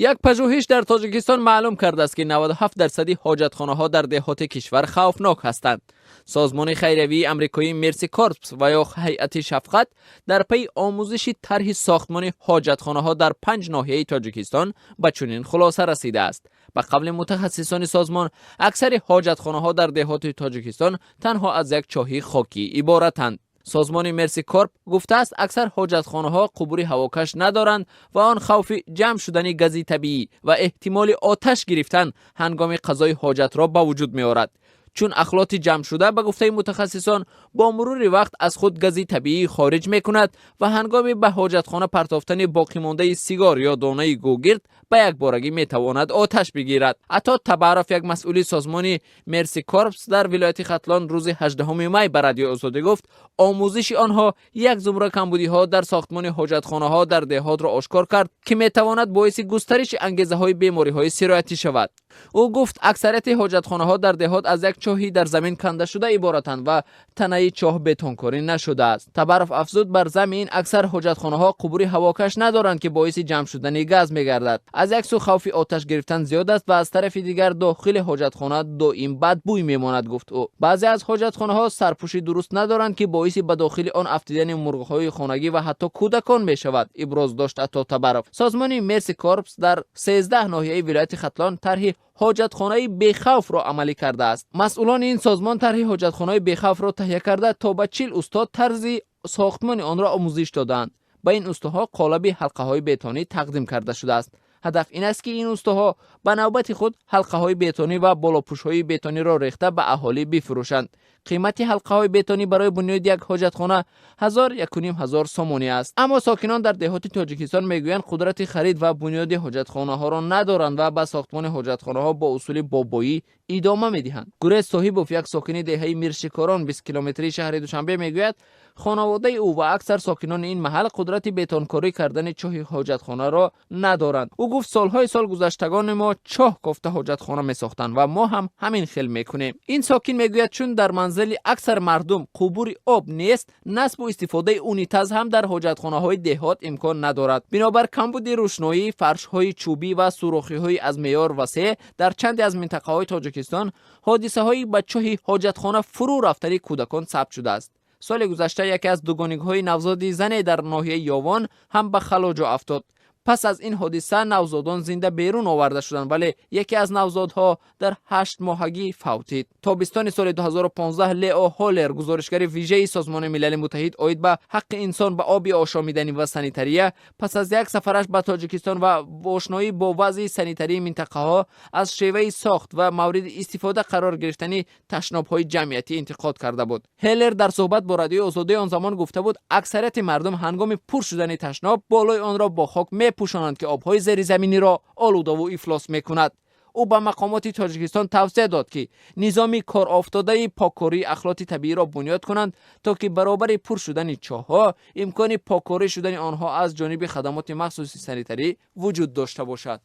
Як пажӯҳиш дар Тоҷикистон маълум кардааст, ки 97% ҳоҷатхонаҳо дар деҳоти кишвар хавфнок ҳастанд. Созмони хайриявии амрикоии Мерси Корпс ва ё Ҳайати шафқат дар пайи омӯзиши тарҳи сохтмони ҳоҷатхонаҳо дар 5 ноҳияи Тоҷикистон ба чунин хулоса расидааст. Ба қавли мутахассисони созмон, аксари ҳоҷатхонаҳо дар деҳоти Тоҷикистон танҳо аз як чоҳи хокӣ иборатанд. Созмони Мерси Корп гуфтааст, аксар ҳоҷатхонаҳо қубури ҳавокаш надоранд ва он хавфи ҷамъ шудани гази табиӣ ва эҳтимоли оташ гирифтан ҳангоми қазои ҳоҷатро ба вуҷуд меорад. Чун ахлоти ҷамъшуда, ба гуфтаи мутахассисон, бо мурури вақт аз худ гази табиӣ хориҷ мекунад ва ҳангоми ба ҳоҷатхона партофтани боқимондаи сигор ё донаи гугирд ба якборагӣ метавонад оташ бигирад. Ато Табаров, як масъули созмони Мерси Корпс дар вилояти Хатлон, рӯзи 18 май ба Радиои Озодӣ гуфт, омӯзиши онҳо як зумра камбудиҳо дар сохтмони ҳоҷатхонаҳо дар деҳотро ошкор кард, ки метавонад боиси густариши ангезаҳои бемориҳои сироятӣ шавад. Ӯ гуфт, аксарияти ҳоҷатхонаҳо дар деҳот аз як чоҳи дар замин кандашуда иборатанд ва танаи чоҳ бетонкорӣ нашудааст. Табаров афзуд, бар замми ин аксар ҳоҷатхонаҳо қубури ҳавокаш надоранд, ки боиси ҷамъ шудани газ мегардад. Аз як сӯ хавфи оташ гирифтан зиёд аст ва аз тарафи дигар дохили ҳоҷатхона доим бадбӯй мемонад, гуфт ӯ. Баъзе аз ҳоҷатхонаҳо сарпӯши дуруст надоранд, ки боиси ба дохили он афтидани мурғҳои хонагӣ ва ҳатто кӯдакон мешавад, иброз дошт Ато Табаров. Созмони Мерси Корпс дар 13 ноҳияи вилояти Хатлон тарҳи ҳоҷатхонаи бехавфро амалӣ кардааст. Масъулони ин созмон тарҳи ҳоҷатхонаи бехавфро таҳия карда, то ба 40 устод тарзи сохтмони онро омӯзиш додаанд. Ба ин устоҳо қолаби ҳалқаҳои бетонӣ тақдим карда шудааст. Ҳадаф ин аст, ки ин устоҳо ба навбати худ ҳалқаҳои бетонӣ ва болопӯшҳои бетониро рехта ба аҳолӣ бифурӯшанд. Қимати ҳалқаҳои бетонӣ барои бунёди як ҳоҷатхона 1000, 1500 сомонӣ аст. Аммо сокинон дар деҳоти Тоҷикистон мегӯянд, қудрати харид ва бунёди ҳоҷатхонаҳоро надоранд ва ба сохтмони ҳоҷатхонаҳо бо усули бобоӣ идома медиҳанд. Гурез Соҳибов, як сокини деҳаи Миршикорон, 20 километрии шаҳри Душанбе, мегӯяд, хонаводаи ӯ ва аксар сокинони ин маҳал қудрати бетонкорӣ кардани чоҳи ҳоҷатхонаро надоранд. Ӯ гуфт, солҳои сол гузаштагони мо чоҳ кофта ҳоҷатхона месохтанд ва мо ҳам ҳамин хел мекунем. Ин сокин мегӯяд, чун дар манзили аксар мардум қубури об нест, насбу истифодаи унитаз ҳам дар ҳоҷатхонаҳои деҳот имкон надорад. Бинобар камбуди рӯшноӣ, фаршҳои чӯбӣ ва сурохиҳои аз меъёр васеъ дар чанде аз минтақаҳои Тоҷикистон ҳодисаҳои ба чоҳи ҳоҷатхона фурӯ рафтани кӯдакон сабт шудааст. Соли гузашта яке аз дугоникҳои навзоди зане дар ноҳияи Ёвон ҳам ба халоҷо афтод. Пас аз ин ҳодиса навзодон зинда берун оварда шуданд, вале яке аз навзодҳо дар 8-моҳагӣ фавтид. Тобистони соли 2015 Лео Ҳолер, гузоришгари вижаи Созмони Милали Муттаҳид оид ба ҳаққи инсон ба оби ошомиданӣ ва санитария, пас аз як сафараш ба Тоҷикистон ва ошноӣ бо вазъи санитарии минтақаҳо, аз шеваи сохт ва мавриди истифода қарор гирифтани ташнобҳои ҷамъиятӣ интиқод карда буд. Ҳеллер дар суҳбат бо Радиои Озодӣ он замон гуфта буд, аксарияти мардум ҳангоми пур шудани ташноб болои онро бо хок мепӯшонанд, ки обҳои зеризаминиро олудаву ифлос мекунад. Ӯ ба мақомоти Тоҷикистон тавсия дод, ки низоми корофтодаи поккории ахлоти табииро бунёд кунанд, то ки баробари пур шудани чоҳҳо имкони поккорӣ шудани онҳо аз ҷониби хадамоти махсуси санитарӣ вуҷуд дошта бошад.